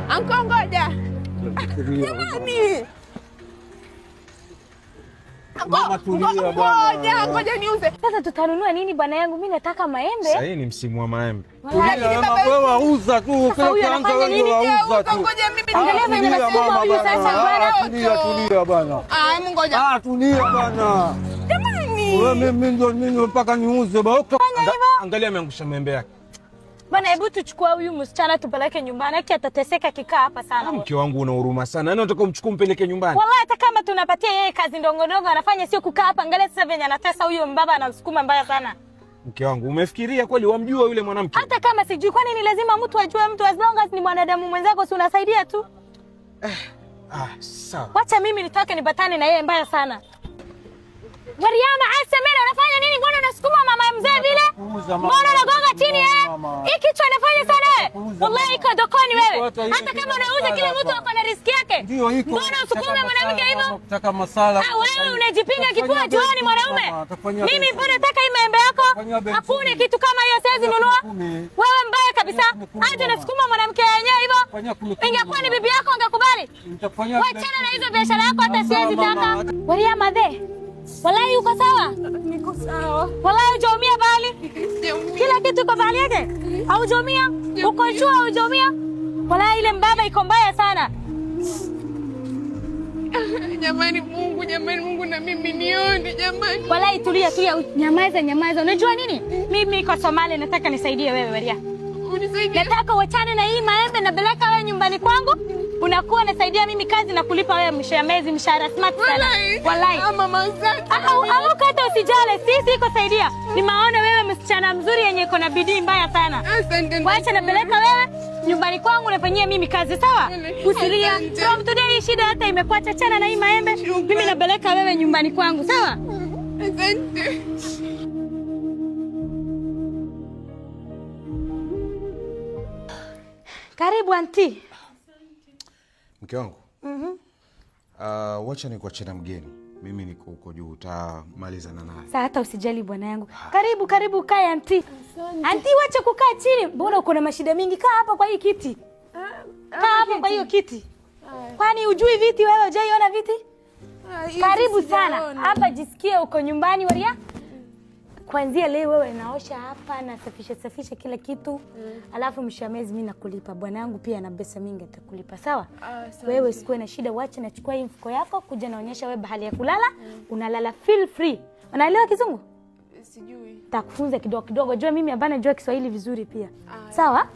Anko, ngoja. Jamani. Mama, tulia bwana. Ngoja, ngoja niuze. Sasa tutanunua nini bwana yangu? Mimi nataka maembe. Sasa hii ni msimu wa maembe. Tulia mama, wewe wauza tu. Sasa huyu Kwanza anafanya wewe nini? wauza tu. Ngoja mimi Angalia venye Tulia nasukuma mama huyu bwana. sasa bwana. Ah, Tulia, tulia bwana. Ah, hebu ngoja. Ah, tulia bwana. Jamani. Wewe mimi ndio mimi mpaka niuze bwana. Angalia ameangusha maembe yake. Bwana, hebu tuchukue huyu msichana tupeleke nyumbani, aki atateseka kikaa hapa sana. Mke wangu una huruma sana. Yaani unataka umchukue umpeleke nyumbani? Wallahi hata kama tunapatia yeye kazi ndogo ndogo anafanya, sio kukaa hapa. Angalia sasa venye anatesa huyo mbaba, anamsukuma mbaya sana. Mke wangu umefikiria kweli wamjua yule mwanamke? Hata kama sijui, kwani ni lazima mtu ajue mtu? As long as ni mwanadamu mwenzako, si unasaidia tu. Ah, sawa. Wacha mimi nitoke nipatane na yeye mbaya sana. Mariama asemena, unafanya nini? Mbona unasukuma mama mzee vile? Kuuza mama. Mbona unagonga chini eh? Mama. Hii kichwa inafanya sana wewe. Kuuza Wallahi mama. iko dokoni wewe. Iko hata hiyo Hata kama unauza masala kila mtu hapa. ako na riski yake. Ndio iko. Mbona usukume mwanamke hivyo? Kutaka masala. Ah, wewe unajipiga kifua Tafanya juani benki, mwanaume. mama, tafanya Mimi benki. mbona nataka hii maembe yako? Tafanya benki. Hakuna kitu kama hiyo siwezi nunua. Kumi. Wewe mbaya kabisa. Kumi, kumi, Hata mama. unasukuma mwanamke yenyewe hivyo. Fanya kumi, kumi, Ingekuwa ni mama. bibi yako ungekubali. Nitafanya Wachana na hizo biashara yako hata siwezi Mama, taka. mama. Waria madhe. Wallahi uko sawa? Niko sawa. Wallahi hujaumia bali. Sijaumia. Kila kitu iko bahali yake. Haujaumia? Uko juu haujaumia? Wallahi ile mbaba iko mbaya sana. Jamani Mungu, jamani Mungu na mimi nione jamani. Wallahi tulia tulia, nyamaza nyamaza. Unajua nini? Mimi iko Somalia nataka nisaidie wewe Waria. Unisaidie. Nataka uachane na hii maembe na peleka wewe nyumbani kwangu. Unakuwa nasaidia mimi kazi na kulipa wewe mwisho ya mwezi mshahara smart sana. Wallahi. Wallahi. Ah, mama asante. Au kata usijale, sisi iko saidia. Nimeona wewe msichana mzuri yenye iko na bidii mbaya sana. Asante. Wacha napeleka wewe nyumbani kwangu nafanyia mimi kazi sawa? Usilia. Asante. From today hii shida hata imekuwa chachana na hii maembe. Mimi napeleka wewe nyumbani kwangu sawa? Asante. Karibu anti. Mke wangu. Wacha nikuachie na mgeni. Mimi niko huko juu utamalizana naye. Sasa hata usijali bwana yangu. Karibu karibu kae anti. Anti wacha kukaa chini. Mbona uko na mashida mingi? Kaa hapa kwa hii kiti. Kaa hapa kwa hiyo kiti. Kwani hujui viti wewe? Hujaiona viti? Karibu sana hapa, jisikie uko nyumbani Waria. Kuanzia leo wewe naosha hapa, nasafisha safisha kila kitu. Alafu mwisho wa mwezi mimi nakulipa. Bwana yangu pia ana pesa mingi atakulipa, sawa? Wewe usikuwe na shida, wacha nachukua hii mfuko yako kuja naonyesha wewe bahali ya kulala. Unalala feel free. Unaelewa Kizungu? Sijui. Takufunza kidogo kidogo. Jua mimi hapana jua Kiswahili vizuri pia. Sawa?